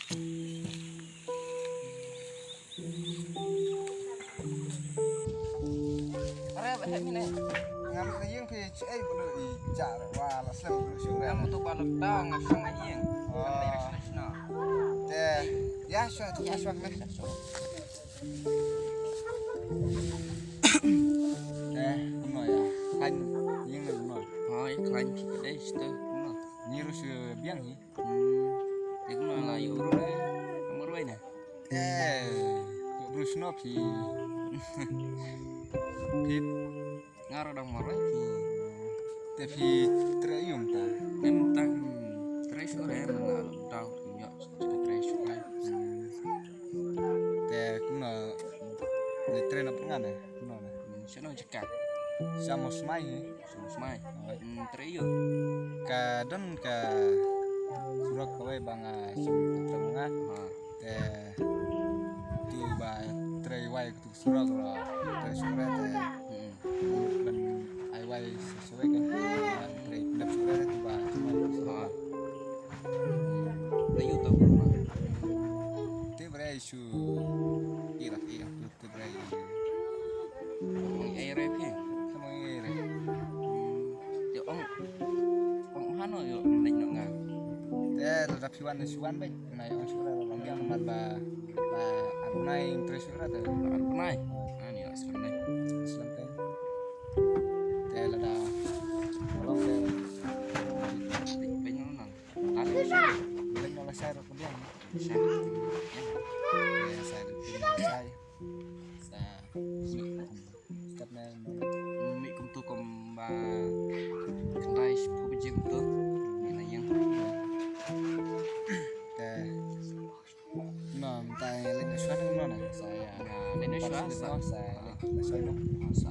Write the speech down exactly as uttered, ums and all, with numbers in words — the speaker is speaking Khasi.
Are ba hep mine. Ngam ka ïing phi chi ei bulu i jar wa la slem bulu shu re. Ngam tu ba lok tau ngam shong ïing. Oh. Te ya shwa ya shwa me. Te kumno ya. Khlaiñ ïing ne kumno. Oh, i khlaiñ phi ka dei shito kumno. Ni ru shu biang hi. Hmm. Te kumno la ïoh ru ne. Amar wai ne. Eh, ïoh ru shnop hi. Phi. Nga ruh dang marwei phi. Te phi trei ïa u mynta? Em tang trei shuh re, mynta dang ïoh trei shuh re. Te kumno le trei na pyngan ne? Kumno ne? Sha no jaka. Sha mo smai hi. Sha mo smai. Hmm, trei ïa u. Ka don ka surok kawei ba nga shu trei nga. Ha. Te tu ba trei wai tu surok ro trei surok te. Hmm. Ban ai wai surok kan trei dap surok tu ba. Ha. Te yu tu ba. Te bre shu ira ira tu te bre. Ong ai re phi. Sama ai re. Te ong ong hano yo lek no nga. Te la dap shuan shuan bai. Nai ong shura la biang mat ba ba arnai interest shura te. Arnai. Ani aslam nai. Aslam te. Te la da. Long te. Te pe no nang. Tali. Lek no la shai ro ko biang. Shai. Ya shai ro ko biang shai. Sa. Step na. Mi kumtu kum ba. Kandai shpu bajing tu. Ni na yang. Te. No, mynta leit na shuwa ne kumno na? Sa ïa. Leit na shuwa sa. Sa leit na shuwa. Sa